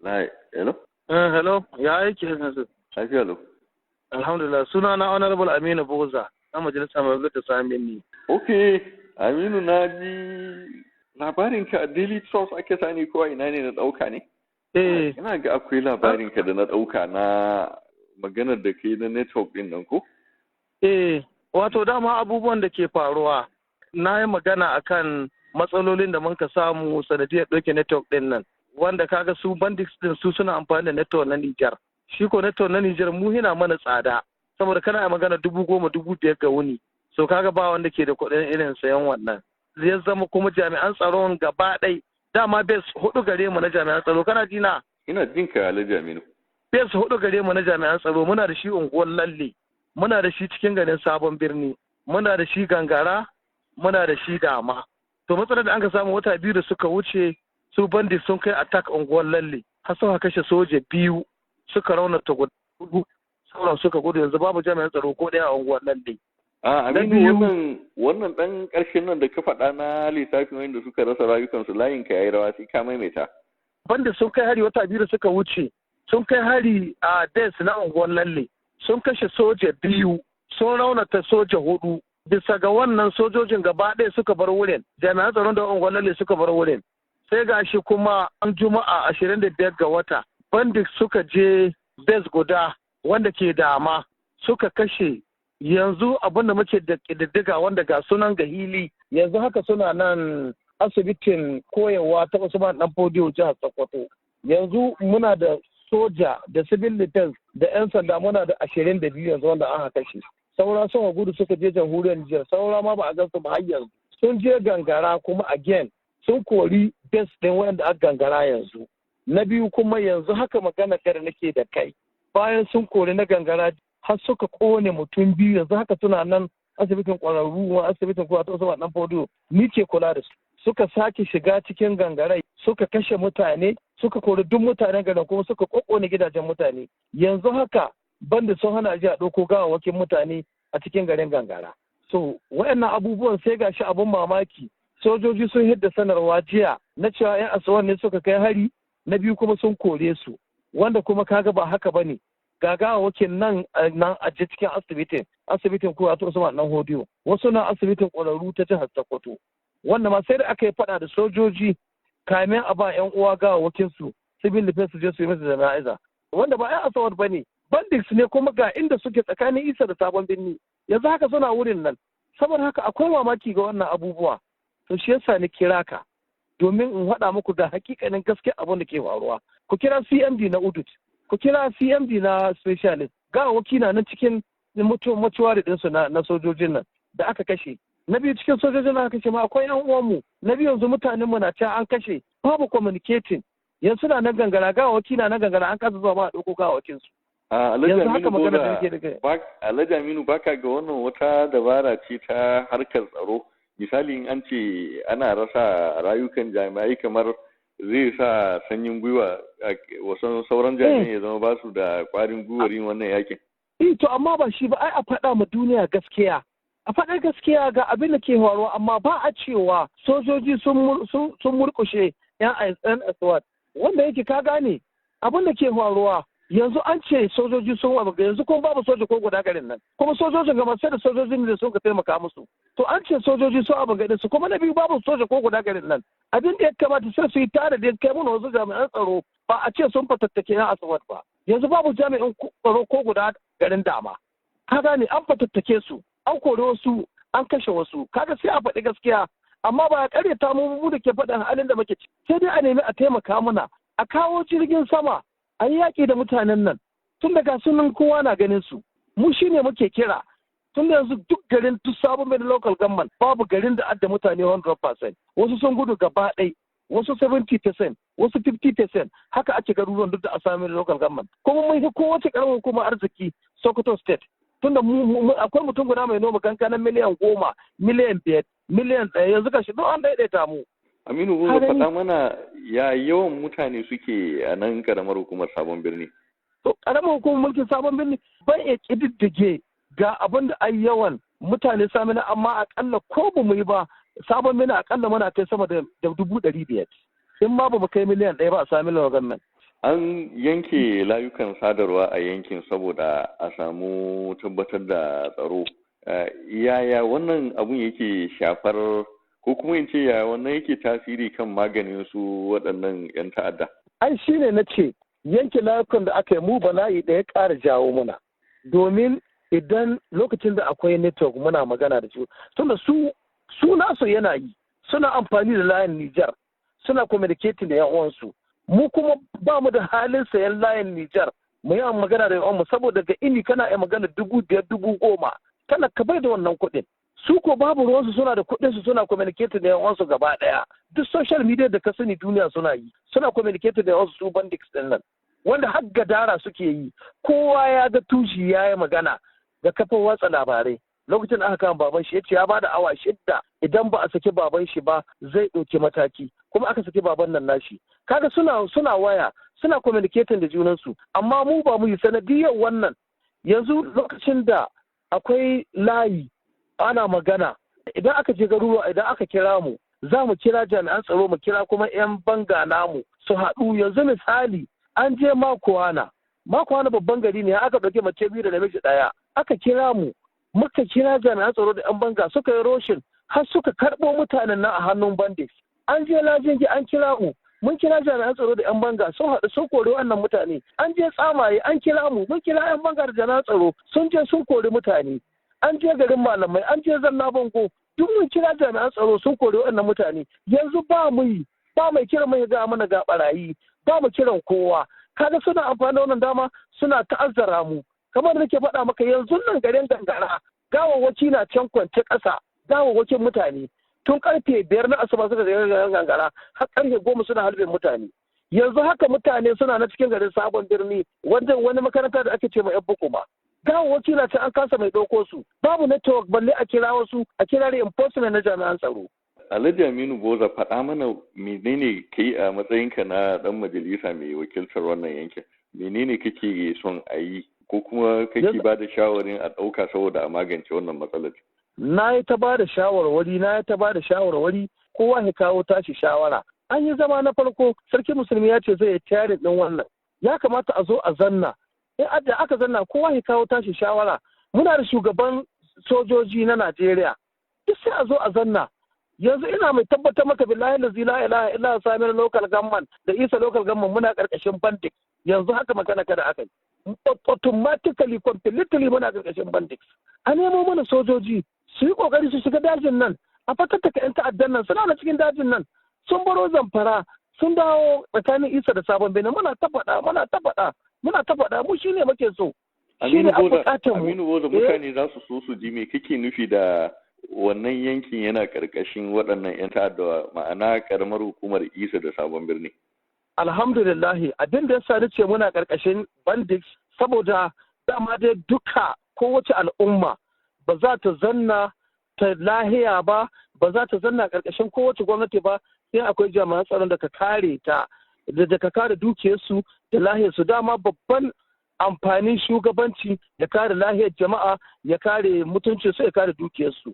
Lai, hello? Hello, ya aiki yanzu? Lafiya lau. Alhamdulillah, suna na Honorable Aminu Boza, na majalisa mai wakiltar Sami ni. Ok, Aminu, na ji labarin ka a Daily Trust ake sani ko a ina ne na ɗauka ne? Eh. Ina ga akwai labarin ka da na ɗauka na maganar da kai na network ɗin nan ko? Eh, wato dama abubuwan da ke faruwa, na yi magana akan matsalolin da muka samu sanadiyar ɗauke network ɗin nan. Wanda kaga su bandits ɗin su suna amfani da network na Nijar. Shi ko network na Nijar mu hina mana tsada. Saboda kana magana 10,000, 5,000 ga wuni. So kaga ba wanda ke da kuɗin irin sayan wannan. Zai zama kuma jami'an tsaron gaba ɗai. Dama base hudu gare mu na jami'an tsaro, kana ji na? Ina jin ka, Alhaji Aminu. Base hudu gare mu na jami'an tsaro, muna da shi unguwar Lalle, muna da shi cikin garin Sabon Birni, muna da shi Gangara, muna da shi Dama. To matsalar da an ka samu wata 2 da suka wuce, su bandit sun kai attack unguwar Lalle, har suka kashe soja biyu, suka raunata guda hudu, sauran suka gudu. Yanzu babu jami'an tsaro ko ɗaya a unguwar Lalle. A Aminu, wannan ɗan ƙarshen nan da ka faɗa na lissafin wanda suka rasa rayukansu, layin ka yayi rawa, sai ka maimaita. Bandit sun kai hari wata 2 da suka wuce, sun kai hari a base na unguwar Lalle, sun kashe soja biyu, sun raunata soja hudu. Bisa ga wannan, sojojin gaba ɗaya suka bar wurin, jami'an tsaron da unguwar Lalle suka bar wurin. Sai gashi kuma an Juma'a 25 ga wata, bandit suka je base guda wanda ke Dama suka kashe. Yanzu abinda muke da ƙididdiga, wanda ga sunan ga hili, yanzu haka suna nan asibitin koyarwa ta Usman Dan Fodiyo, jihar Sokoto. Yanzu muna da soja da civil defense da 'yan sanda, muna da 22 yanzu wanda an kashe. Saura sun gudu suka je jamhuriyar Nijar, saura ma ba a gansu ba har yanzu. Sun je Gangara kuma again sun kori base din wanda aka Gangara yanzu. Na biyu kuma, yanzu haka magana da nake da kai, bayan sun kori na Gangara, har suka kone mutum biyu. Yanzu haka suna nan asibitin kwararru, asibitin kowa ta Usman Dan Fodiyo, ni ke kula da su. Suka sake shiga cikin Gangarai, suka kashe mutane, suka kori duk mutanen garin, kuma suka kokkone gidajen mutane. Yanzu haka banda sun hana ji a ɗauko gawawwakin mutane a cikin garin Gangara. So waɗannan abubuwan, sai gashi abun mamaki, sojoji sun hidda sanarwa jiya na cewa 'yan asuwan ne suka kai hari. Na biyu kuma sun kore su, wanda kuma kaga ba haka bane. Ga gawawwakin nan nan a cikin asibitin kowa ta Usman Dan Hodiyo, wasu na asibitin ƙwararru ta jihar Sokoto, wanda ma sai da aka yi faɗa da sojoji kamin a ba 'yan uwa gawawwakin su, civil defense su je su yi musu jana'iza, wanda ba 'yan asawar ba ne, bandits ne. Kuma ga inda suke tsakanin Isa da Sabon Birni, yanzu haka suna wurin nan. Saboda haka akwai mamaki ga wannan abubuwa. To shi yasa ni kira ka domin in haɗa muku da hakikanin gaske abin da ke faruwa. Ku kira CMD na Udut, ku kira CMD na specialist. Gawawwaki na nan cikin mortuary ɗinsu na sojojin nan da aka kashe. Na biyu, cikin sojojin da aka kashe ma akwai yan uwanmu. Na biyu, yanzu mutanen mu na can an kashe, babu communicating. Yanzu na nan Gangara, gawawwaki na nan Gangara, an kasa zuwa ma a ɗauko gawawakin su. Yanzu haka magana da nake da kai, Alhaji Aminu, baka ga wannan wata dabara ce ta harkar tsaro? Misali, in an ce ana rasa rayukan jami'ai, kamar zai sa sanyin gwiwa wasan sauran jami'ai, ya zama ba su da kwarin gwiwar yin wannan yakin. Eh, to amma ba shi ba, ai a faɗa ma duniya gaskiya. A faɗa gaskiya ga abin da ke faruwa, amma ba a cewa sojoji sun murƙushe 'yan aswad, wanda yake ka gane abin da ke faruwa. Yanzu an ce sojoji sun wa, yanzu kuma babu soja ko guda garin nan. Kuma sojojin gama sai da sojojin da sun ka taimaka musu. To an ce sojoji sun abu garin su, kuma na biyu babu soja ko guda garin nan. Abin da ya kamata, sai su yi tare da kai mana wasu jami'an tsaro, ba a ce sun fatattake na aswad ba. Yanzu babu jami'in tsaro ko guda garin Dama, ka gane? An fatattake su, an kori wasu, an kashe wasu. Kaga sai a faɗi gaskiya, amma ba a ƙaryata mu mu da ke faɗin halin da muke ciki. Sai dai a nemi a taimaka mana, a kawo jirgin sama, a yi yaƙi da mutanen nan, tun daga sunan kowa na ganin su. Mu shine muke kira, tun da yanzu duk garin, duk Sabon Mai local government, babu garin da adda mutane 100%. Wasu sun gudu gaba ɗai, wasu 70%, wasu 50%. Haka ake garuruwan duk da a sami local government. Kuma mun fi kowace karamar hukumar arziki Sokoto State, tunda akwai mutum guda mai noma kankanan miliyan 10, miliyan 5, miliyan 1. Yanzu ka shi duk an daidaita mu. Aminu Buba, faɗa mana ya yawan mutane suke a nan karamar hukumar Sabon Birni. To, karamar hukumar mulkin Sabon Birni, ban iya ƙididdige ga abin da ai yawan mutane samina, amma akalla ko ba mu yi ba, Sabon Birni akalla muna kai sama da 500,000. In ma ba mu kai miliyan 1 ba a sami government. An yanke layukan sadarwa a yankin saboda a samu tabbatar da tsaro. Yaya wannan abun yake shafar, ko kuma in ce yaya wannan yake tasiri kan maganin su waɗannan 'yan ta'adda? Ai shi ne na ce yanke layukan da aka yi mu bala'i ɗaya ƙara jawo muna. Domin idan lokacin da akwai network muna magana da su, tunda su nasu yana yi, suna amfani da layin Nijar, suna communicating da 'yan uwansu. Mu kuma ba mu da halin sayan layin Nijar mu yi magana da yawanmu, saboda ga ini kana iya magana 5,000 10,000, kana ka bai da wannan kuɗin. Su ko babu ruwansu, suna da kuɗin su, suna communicating da yawansu gaba ɗaya. Duk social media da ka sani duniya suna yi, suna communicating da yawansu su bandits ɗin nan, wanda har gadara suke yi. Kowa ya ga Tushi ya yi magana ga kafin watsa labarai lokacin da aka kama baban shi, yace ya bada awa 6 idan ba a saki baban shi ba zai ɗauki mataki, kuma aka saki baban nan nashi. Kaga suna waya, suna communicating da junansu, amma mu ba mu yi sanadiyar wannan. Yanzu lokacin da akwai layi ana magana, idan aka je garuruwa, idan aka kira mu, za mu kira jami'an tsaro, mu kira kuma 'yan banga namu su haɗu. Yanzu misali an je Makuwana, Makuwana babban gari ne, aka ɗauki mace 2 da namiji 1, aka kira mu, muka kira jami'an tsaro da 'yan banga, suka yi roshin har suka karɓo mutanen nan a hannun bandits. An je Lajingi an kira mu, mun kira jami'an tsaro da 'yan banga, sun haɗu sun kori wannan mutane. An je Tsamaye an kira mu, mun kira 'yan banga da jami'an tsaro, sun je sun kori mutane. An je garin malamai, an je Zanna Bango, duk mun kira jami'an tsaro sun kori wannan mutane. Yanzu ba mu yi, ba mai kira mai ga mana ga barayi, ba mu kiran kowa. Kaga suna amfani da wannan dama suna ta'azzara mu. Kamar da nake faɗa maka, yanzu nan garin Gangara gawawwaki na can kwance ƙasa, gawawwakin mutane. Tun karfe 5 na asuba suka je garin Gangara har karfe 10 suna harbin mutane. Yanzu haka mutane suna na cikin garin Sabon Birni, wanda wani makaranta da ake ce ma 'yan Bukuma. Gawawwaki na can an kasa mai ɗauko su. Babu network balle a kira wasu, a kira reinforcement na jami'an tsaro. Alhaji Aminu Boza, faɗa mana menene kai a matsayinka na ɗan majalisa mai wakiltar wannan yankin? Menene kake son a yi, ko kuma kake ba da shawarin a ɗauka saboda a magance wannan matsalar? Na yi ta ba da shawarwari, na yi ta ba da shawarwari, kowa ya kawo tashi shawara. An yi zama na farko, sarki musulmi ya ce zai yi tarin ɗin wannan. Ya kamata a zo a zanna. In da aka zanna kowa ya kawo tashi shawara. Muna da shugaban sojoji na Najeriya. Duk sai a zo a zanna. Yanzu ina mai tabbatar maka billahi la ilaha illa Samir local government da Isa local government muna karkashin bandit. Yanzu haka magana kada aka yi. Automatically, completely muna karkashin bandits. A nemo mana sojoji su yi kokari su shiga dajin nan, a fatattaka 'yan ta'addan nan, suna na cikin dajin nan, sun baro Zamfara, sun dawo tsakanin Isa da Sabon Birni. Muna ta faɗa, muna ta faɗa, muna ta faɗa, mu shine muke so. Aminu Boza, mutane za su so su ji me kake nufi da wannan yankin yana karkashin waɗannan 'yan ta'adda, ma'ana karamar hukumar Isa da Sabon Birni. Alhamdulillah, abin da yasa nace muna karkashin bandits, saboda dama dai duka kowace al'umma ba za ta zanna ta lahiya ba, ba za ta zanna karkashin kowace gwamnati ba, sai akwai jami'an tsaron da ka kare ta, da ka kare dukiyarsu da lahiyarsu. Dama babban amfanin shugabanci ya kare lahiyar jama'a, ya kare mutuncinsu, ya kare dukiyarsu.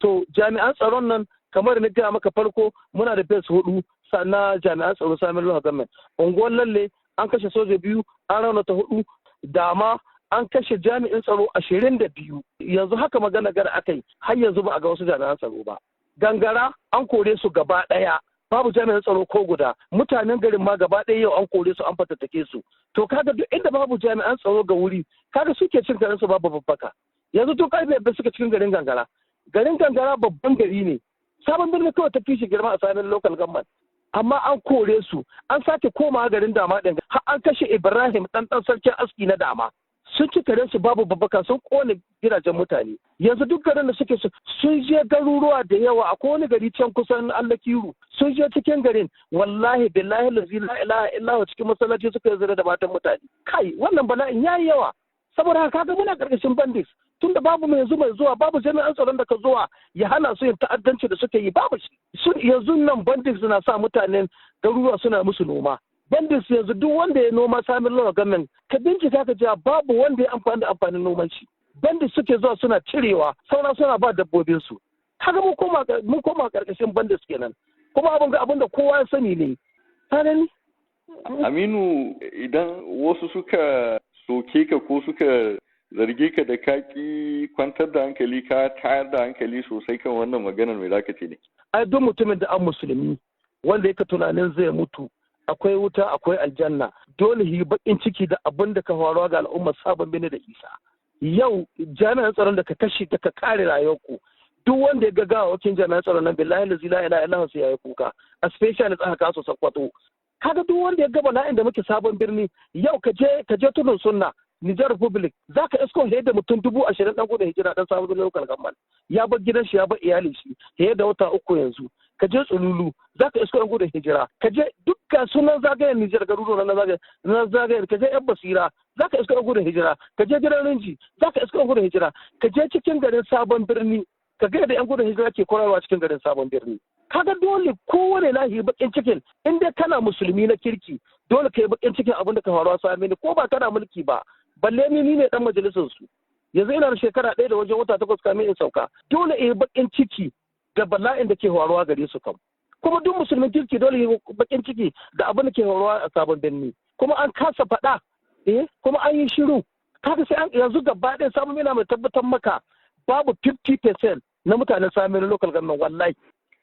To jami'an tsaron nan, kamar na gaya maka farko, muna da base 4 na jami'an tsaro Samin Local Government. Unguwar Lalle an kashe soja 2, an raunata 4, Dama an kashe jami'in tsaro 22. Yanzu haka magana gara aka yi, har yanzu ba a ga wasu jami'an tsaro ba. Gangara an kore su gaba ɗaya, babu jami'an tsaro ko guda. Mutanen garin ma gaba ɗaya yau an kore su, an fatattake su. To kaga duk inda babu jami'an tsaro ga wuri, kaga suke cin garin su babu babbaka. Yanzu tun karfe 5 suka cikin garin Gangara. Garin Gangara babban gari ne, Sabon Birni kawai ta fi shi girma a Samin local government, amma an kore su, an sake komawa garin Dama ɗin, har an kashe Ibrahim ɗan ɗan sarkin aski na Dama. Sun ci karen su babu babbaka, sun kone gidajen mutane. Yanzu duk garin da suke sun je garuruwa da yawa, akwai wani gari can kusan Allakiru, sun je cikin garin, wallahi billahi lazi la ilaha illahu cikin masallaci suka yi zira da matan mutane. Kai, wannan bala'in yayi yawa. Saboda haka kaga muna karkashin bandits, tunda babu mai yanzu mai zuwa, babu jami'an tsaron da ka zuwa ya hana su yin ta'addanci da suke yi, babu shi. Yanzu nan bandits na sa mutanen garuruwa suna musu noma. Bandits yanzu duk wanda ya noma Samin Local Government, ka bincika ka ji babu wanda ya amfani da amfanin noman shi. Bandits suke zuwa suna cirewa, saura suna ba dabbobin su. Kaga mun koma karkashin bandits kenan. Kuma abin da kowa ya sani ne. Ka gani? Aminu, Idan wasu suka soke ka ko suka zarge ka da kaki kwantar da hankali, ka tayar da hankali sosai kan wannan maganar, mai zaka ce ne? Ai duk mutumin da an musulmi wanda yake tunanin zai mutu, akwai wuta akwai aljanna, dole yi bakin ciki da abin da ka faruwa ga al'ummar Sabon Birni da Isa. Yau jami'an tsaron da ka kashe da ka kare rayuwarku, duk wanda ya ga gawawakin jami'an tsaron nan, billahi la ilaha illallah, sai yayi kuka. A specialist aka kaso Sakkwato. Kaga duk wanda ya ga bala'in da muke Sabon Birni yau, ka je Tudun Sunna, Niger Republic, za ka isko da mutum 20,000 dan gudun hijira, dan Sabon Birni local government ya bar gidan shi, ya bar iyalin shi fiye da wata 3 yanzu. Ka je Tsululu, za ka isko yan gudun hijira. Ka je dukkan sunan zagayen Niger, garuruwan na zagayen, ka je Yan Basira, za ka isko yan gudun hijira. Ka je Gidan Rinji, za ka isko yan gudun hijira. Ka je cikin garin Sabon Birni, ka ga da yan gudun hijira ke kwararwa cikin garin Sabon Birni. Kaga dole kowane lahi bakin cikin, in dai kana musulmi na kirki, dole ka yi bakin cikin abin da ka faruwa sami ko ba kana mulki ba. Balle ni ne dan majalisar su, yanzu ina da shekara 1 da wajen wata 8 kamin in sauka. Dole in yi bakin ciki da bala'in da ke faruwa gare su kam. Kuma duk musulmin kirki dole yi bakin ciki da abin da ke faruwa a Sabon Birni, kuma an kasa faɗa, kuma an yi shiru. Kaga sai an yanzu gaba ɗaya Sabon yana mai tabbatar maka babu 50% na mutanen Sabon local government, wallahi.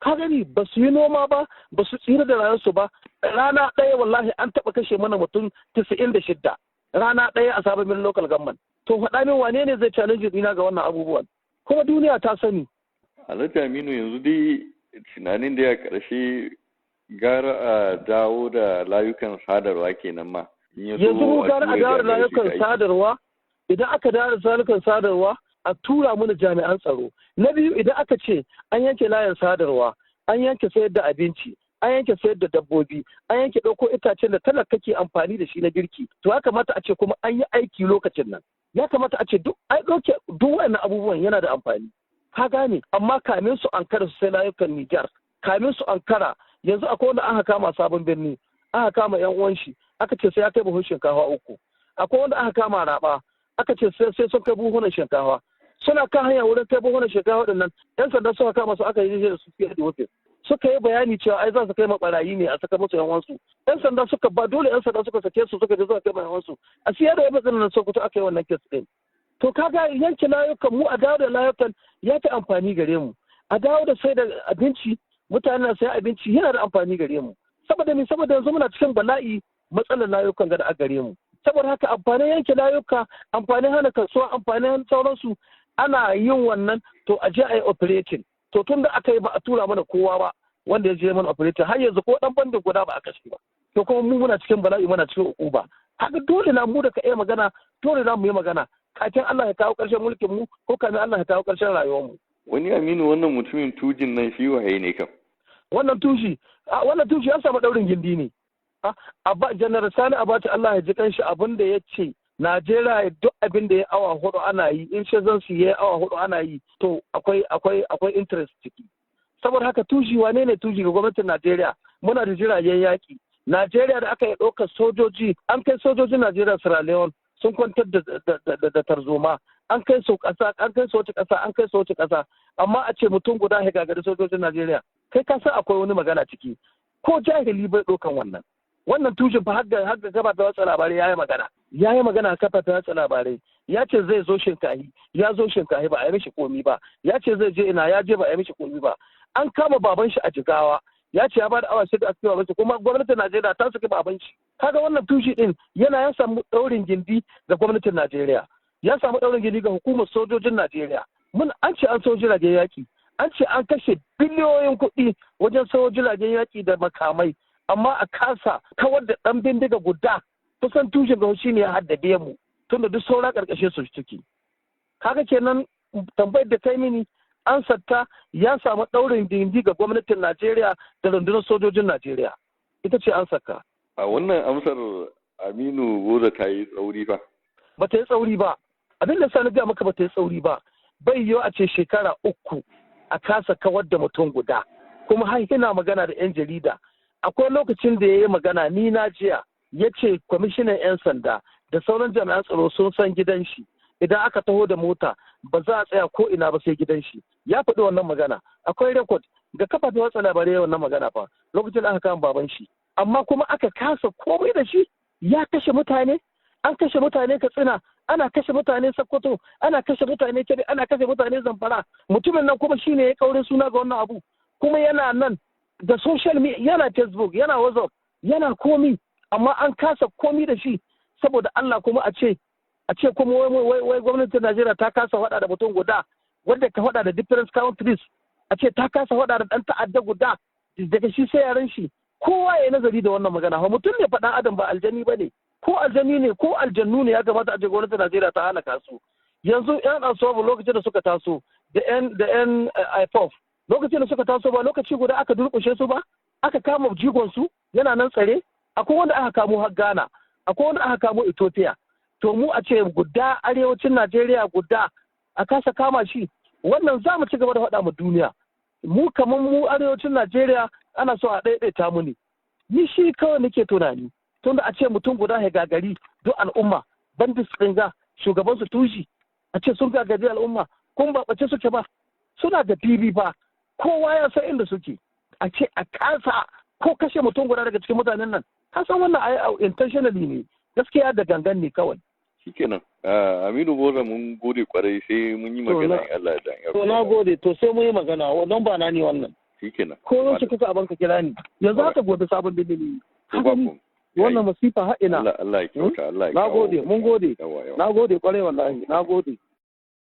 Ka gani, ba su yi noma ba, ba su tsira da rayuwarsu ba. Rana ɗaya, wallahi, an taɓa kashe mana mutum 96 rana ɗaya a Sabon Birnin local government. To faɗa min, wane ne zai challenge ɗina ga wannan abubuwan? Kuma duniya ta sani. Alhaji Aminu, yanzu dai tunanin da ya ƙarshe, gara a dawo da layukan sadarwa kenan ma. Yanzu mu gara a dawo da layukan sadarwa. Idan aka dawo da layukan sadarwa, a tura mana jami'an tsaro. Na biyu, idan aka ce an yanke layin sadarwa, an yanke sayar da abinci, an yanke sayar da dabbobi, an yanke ɗauko itacen da talaka ke amfani da shi na girki, to ya kamata a ce kuma an yi aiki lokacin nan. Ya kamata a ce duk an ɗauke duk waɗannan abubuwan, yana da amfani. Ka gane, amma kamin su ankara su sai layukan Nijar, kamin su ankara, yanzu akwai wanda aka kama Sabon Birni, aka kama yan uwan shi, aka ce sai ya kai buhun shinkafa 3. Akwai wanda aka kama Raba, aka ce sai sun kai buhunan shinkafa. Suna kan hanya wurin kai buhunan shinkafa waɗannan, yan sanda suka kama su, aka yi da su fiye da ofis. Suka yi bayani cewa ai za su kai barayi ne a saka musu yan uwansu. Yan sanda suka ba dole, yan sanda suka sake su, suka je suka kai yan uwansu. A siya da yabba nan Sokoto aka yi wannan case din. To kaga yanke layukan mu, a dawo da layukan, ya fi amfani gare mu. A dawo da sai da abinci, mutane na sayan abinci, yana da amfani gare mu. Saboda me? Saboda yanzu muna cikin bala'i, matsalar layukan gada a gare mu. Saboda haka amfanin yanke layuka, amfanin hana kasuwa, amfanin sauransu, ana yin wannan, to a je a yi operating. To tun da aka yi, ba a tura mana kowa ba wanda ya je mana operating. Har yanzu ko dan bandin guda ba a kashe ba. To kuma mu muna cikin bala'i, muna cikin ukuba. Haka dole na mu da ka iya magana, dole na mu yi magana kafin Allah ya kawo ƙarshen mulkin mu, ko kafin Allah ya kawo ƙarshen rayuwar mu. Wani Aminu, wannan mutumin Tujin nan shi waye ne kam? Wannan Tuji ya samu daurin gindi ne. Abba Janar Sani Abacha, Allah ya ji kanshi, abin da ya ce Najeriya duk abin da ya awa 4 ana yi, in shi zan su ya awa 4 ana yi, to akwai interest ciki. Saboda haka Tuji, wane ne Tuji ga gwamnatin Najeriya? Muna da jiragen yaƙi. Najeriya da aka yi ɗaukar sojoji, an kai sojojin Najeriya Sierra Leone, sun kwantar da tarzoma. An kai su ƙasa, an kai su wace ƙasa, an kai su wace ƙasa, amma a ce mutum guda ya gagari sojojin Najeriya, kai ka san akwai wani magana ciki. Ko jahili bai ɗaukan wannan. Wannan Tushin fa har ga kafa watsa labarai ya yi magana. Ya yi magana kafa watsa labarai. Ya ce zai zo Shinkahi, ya zo Shinkahi, ba a yi mishi komi ba. Ya ce zai je ina, ya je, ba a yi mishi komi ba. An kama baban shi a Jigawa. Ya ce ya bada awa 6 a cikin baban shi, kuma gwamnatin Najeriya ta saki baban shi. Kaga wannan Tushi din yana ya samu daurin gindi ga gwamnatin Najeriya. Ya samu daurin gindi ga hukumar sojojin Najeriya. Mun an ce an sau jiragen yaki, an ce an kashe biliyoyin kuɗi wajen sayo jiragen yaki da makamai, amma a kasa kawar da ɗan bindiga guda. Kusan Tushin ga shi ne ya haddabe mu, tunda duk saura ƙarƙashin su suke. Kaga kenan tambayar da kai mini, an satta ya samu ɗaurin gindi ga gwamnatin Najeriya da rundunar sojojin Najeriya. Ita ce an saka. A wannan amsar Aminu Goza ta yi tsauri fa. Ba ta yi tsauri ba. Abin da sani gaya maka, ba ta yi tsauri ba. Bai yiwu a ce shekara 3 a kasa kawar da mutum guda. Kuma har ina magana da 'yan jarida. Akwai lokacin da ya yi magana, ni na jiya, ya ce kwamishinan 'yan sanda da sauran jami'an tsaro sun san gidan shi. Idan aka taho da mota, ba za a tsaya ko ina ba sai gidan shi. Ya faɗi wannan magana. Akwai record ga kafafen watsa labarai wannan magana fa lokacin da aka kama baban shi. Amma kuma aka kasa komai da shi. Ya kashe mutane, an kashe mutane Katsina, ana kashe mutane Sokoto, ana kashe mutane Kebbi, ana kashe mutane Zamfara. Mutumin nan kuma shine ya kaurin suna ga wannan abu, kuma yana nan da social media, yana Facebook, yana WhatsApp, yana komi, amma an kasa komi da shi saboda Allah. Kuma a ce kuma wai gwamnatin Najeriya ta kasa faɗa da mutum guda wanda ka faɗa da different countries, a ce ta kasa faɗa da ɗan ta'adda guda daga shi sai yaran shi. Kowa ya nazari da wannan magana. Fa mutum ne faɗan adam, ba aljani ba ne. Ko aljani ne ko aljannu ne, ya kamata a ce gwamnatin Najeriya ta halaka su. Yanzu yan asobu lokacin da suka taso da yan IPOF, lokacin da suka taso ba lokaci guda aka durƙushe su ba, aka kama jigon su yana nan tsare. Akwai wanda aka kamo har Ghana, akwai wanda aka kamo Ethiopia. To mu a ce guda arewacin Najeriya guda a kasa kama shi, wannan za mu ci gaba da faɗa mu duniya. Mu kamar mu arewacin Najeriya ana so a ɗaiɗaita mu ne. Ni shi kawai nake tunani, tunda a ce mutum guda ya gagari duk al'umma, bandits ɗin ga shugaban su Tushi, a ce sun gagari al'umma, kun ba ɓace suke ba, suna da fili ba, kowa ya san inda suke, a ce a kasa ko kashe mutum guda daga cikin mutanen nan. Ka san wannan ai intentionally ne, gaskiya da gangan ne kawai. Shikenan, Aminu Boza, mun gode kwarai, sai mun yi magana in Allah ya. To na gode, to sai mun yi magana, wannan ba na ne wannan. Shikenan. Ko yaushe kuka abanka kira ni yanzu haka, gobe sabon bibili. Wannan masifa har ina. Allah ya kyauta, Allah ya. Na gode, mun gode. Na gode kwarai wallahi, na gode.